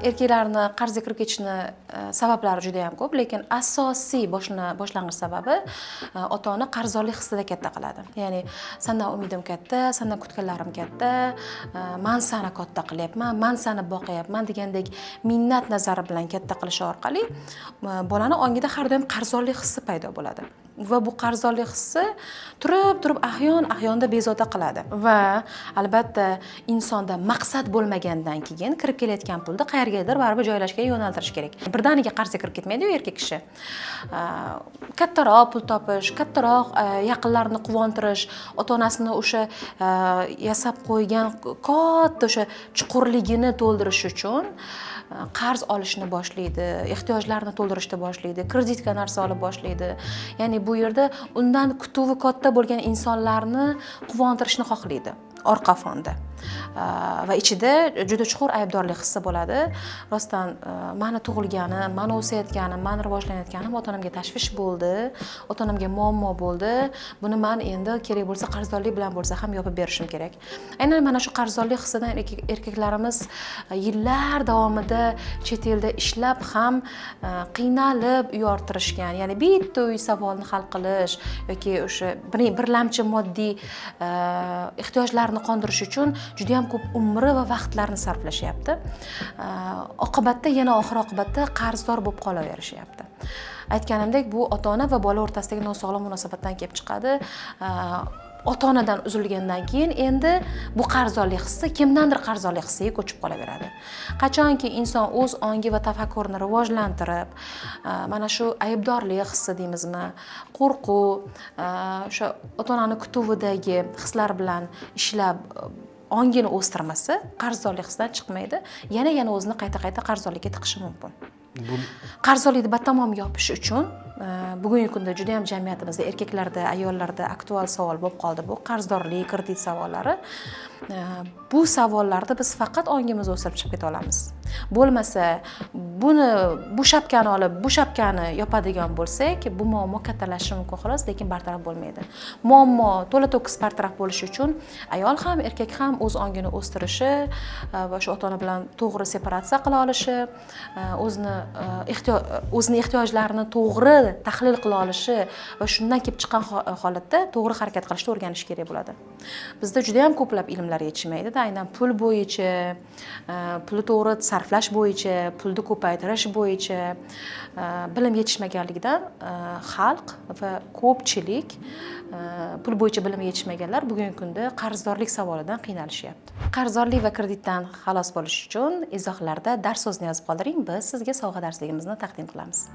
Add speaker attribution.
Speaker 1: Erkaklarni qarzga kirib ketishini sabablari juda yam ko'p, lekin asosiy boshlang'ich sababi ota ona qarzdorlik hissida katta qiladi. Ya'ni sandan umidim katta, sandan kutganlarim katta, man sani katta qilyapman, man sani boqyapman degandek minnat nazari bilan katta qilishi orqali bolani ongida har doim qarzdorlik hissi paydo bo'ladi va bu qarzdorlik hissi turib turib ahyon ahyonda bezovta qiladi. Va albatta, insonda maqsad bo'lmagandan keyin kirib kelayotgan pulni qayergadir baribir joylashga, yo'naltirish kerak. Birdaniga qarzga kirib ketmaydiyu erkak kishi. Kattaroq pul topish, kattaroq yaqinlarini quvontirish, ota onasini o'sha yasab qo'ygan katta o'sha chuqurligini to'ldirish uchun qarz olishni boshlaydi, ehtiyojlarini to'ldirishni boshlaydi, kreditga narsa olib boshlaydi. Ya'ni bu yerda undan kutuvi katta bo'lgan insonlarni quvontirishni xohlaydi orqa fonda. Va ichida juda chuqur aybdorlik hissi bo'ladi. Rostdan mani tug'ilganim, mani o'sayotganim, mani rivojlanayotganim ota onamga tashvish bo'ldi, ota onamga muammo bo'ldi. Buni man endi kerak bo'lsa qarzdorlik bilan bo'lsa ham yopib berishim kerak. Aynan mana shu qarzdorlik hissidan erkaklarimiz yillar davomida chet elda ishlab ham qiynalib uy orttirishgan. Ya'ni bitta uy savolini hal qilish yoki o'sha birlamchi moddiy ehtiyojlarini qondirish uchun juda yam ko'p umri va vaqtlarini sarflashyapti. Oqibatda yana oxir oqibatda qarzdor bo'lib qolaverishyapti. Aytganimdek, bu ota ona va bola o'rtasidagi nosog'lom munosabatdan kelib chiqadi. Ota onadan uzilgandan keyin endi bu qarzdorlik hissi kimdandir qarzdorlik hissiga ko'chib qolaveradi. Qachonki inson o'z ongi va tafakkurini rivojlantirib, mana shu aybdorlik hissi deymizmi, qo'rquv, o'sha ota onani kutuvidagi hislar bilan ishlab ongini o'stirmasa, qarzdorlik hissidan chiqmaydi, yana yana o'zini qayta qayta qarzdorlikka tiqishi mumkin.
Speaker 2: Bu
Speaker 1: Qarzdorlikni batamom yopish uchun bugungi kunda juda yam jamiyatimizda erkaklarda, ayollarda aktual savol bo'lib qoldi bu qarzdorlik, kredit savollari. Bu savollarni biz faqat ongimizni o'stirib chiqib keta olamiz. Bo'lmasa, buni bu shapkani olib, bu shapkani yopadigan bo'lsak, bu muammo kattalashishi mumkin xolos, lekin bartaraf bo'lmaydi. Muammo to'la to'kis bartaraf bo'lishi uchun ayol ham, erkak ham o'z ongini o'stirishi va shu ota ona bilan to'g'ri separatsiya qila olishi, o'zini ehtiyojlarini to'g'ri tahlil qila olishi va shundan kelib chiqqan holatda to'g'ri harakat qilishni o'rganishi kerak bo'ladi. Bizda juda yam ko'plab ilmlar yetishmaydida, aynan pul bo'yicha, pulni to'g'ri sarflash bo'yicha, pulni ko'paytirish bo'yicha bilim yetishmaganligidan xalq va ko'pchilik, pul bo'yicha bilimi yetishmaganlar bugungi kunda qarzdorlik savolidan qiynalishyapti. Qarzdorlik va kreditdan xalos bo'lish uchun izohlarda dars so'zini yozib qoldiring, biz sizga sovg'a darsligimizni taqdim qilamiz.